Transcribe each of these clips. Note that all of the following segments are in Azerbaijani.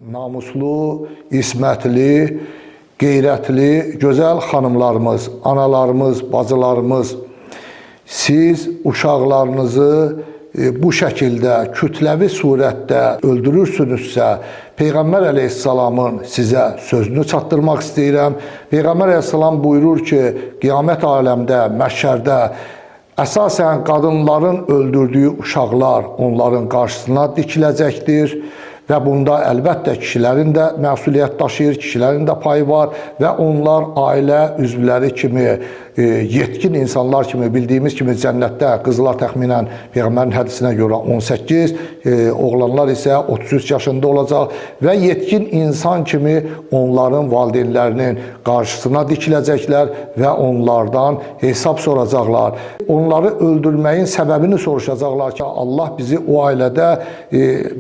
Namuslu, ismətli, qeyrətli, gözəl xanımlarımız, analarımız, bacılarımız, siz uşaqlarınızı bu şəkildə kütləvi surətdə öldürürsünüzsə, Peyğəmbər əleyhissalamın sizə sözünü çatdırmaq istəyirəm. Peyğəmbər əleyhissalam buyurur ki, qiyamət aləmdə, məhşərdə əsasən qadınların öldürdüyü uşaqlar onların qarşısına dikiləcəkdir. Və bunda əlbəttə kişilərin də məsuliyyət daşıyır, kişilərin də payı var və onlar ailə üzvləri kimi, yetkin insanlar kimi, bildiyimiz kimi cənnətdə qızlar təxminən Peyğəmbərin hədisinə görə 18, oğlanlar isə 33 yaşında olacaq və yetkin insan kimi onların valideynlərinin qarşısına dikiləcəklər və onlardan hesab soracaqlar. Onları öldürməyin səbəbini soruşacaqlar ki, Allah bizi o ailədə,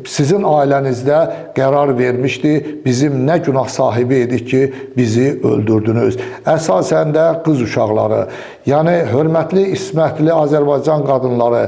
sizin ailənizdə qərar vermişdi. Bizim nə günah sahibi idik ki, bizi öldürdünüz. Əsasən də qız uşaqları, yəni hörmətli, ismətli Azərbaycan qadınları,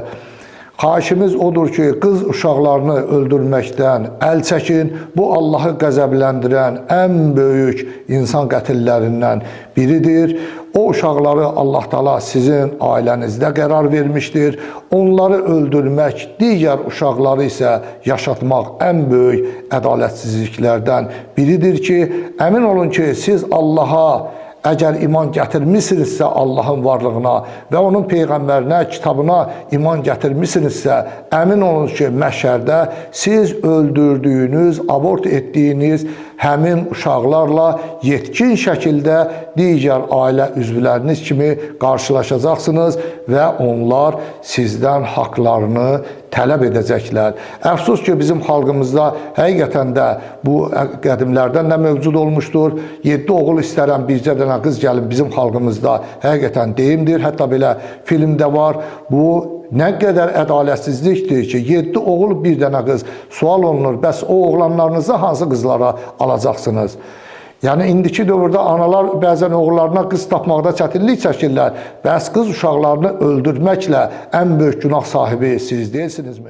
xahişimiz odur ki, qız uşaqlarını öldürməkdən əl çəkin. Bu Allahı qəzəbləndirən ən böyük insan qətillərindən biridir. O uşaqları Allah Taala sizin ailənizdə qərar vermişdir. Onları öldürmək, digər uşaqları isə yaşatmaq ən böyük ədalətsizliklərdən biridir ki, əmin olun ki, siz Allaha əgər iman gətirmisinizsə Allahın varlığına və onun peyğəmbərinə, kitabına iman gətirmisinizsə, əmin olun ki, məhşərdə siz öldürdüyünüz, abort etdiyiniz həmin uşaqlarla yetkin şəkildə digər ailə üzvləriniz kimi qarşılaşacaqsınız və onlar sizdən haqlarını tələb edəcəklər. Əfsus ki, bizim xalqımızda həqiqətən də bu qədimlərdən də mövcud olmuşdur. 7 oğul istərəm, bircə dənə qız gəlin bizim xalqımızda həqiqətən deyimdir. Hətta belə filmdə var. Bu nə qədər ədalətsizlikdir ki, 7 oğul, bir dənə qız. Sual olunur, bəs o oğlanlarınızı hansı qızlara alacaqsınız? Yəni indiki dövrdə analar bəzən oğullarına qız tapmaqda çətinlik çəkirlər. Bəs qız uşaqlarını öldürməklə ən böyük günah sahibi siz deyilsinizmi?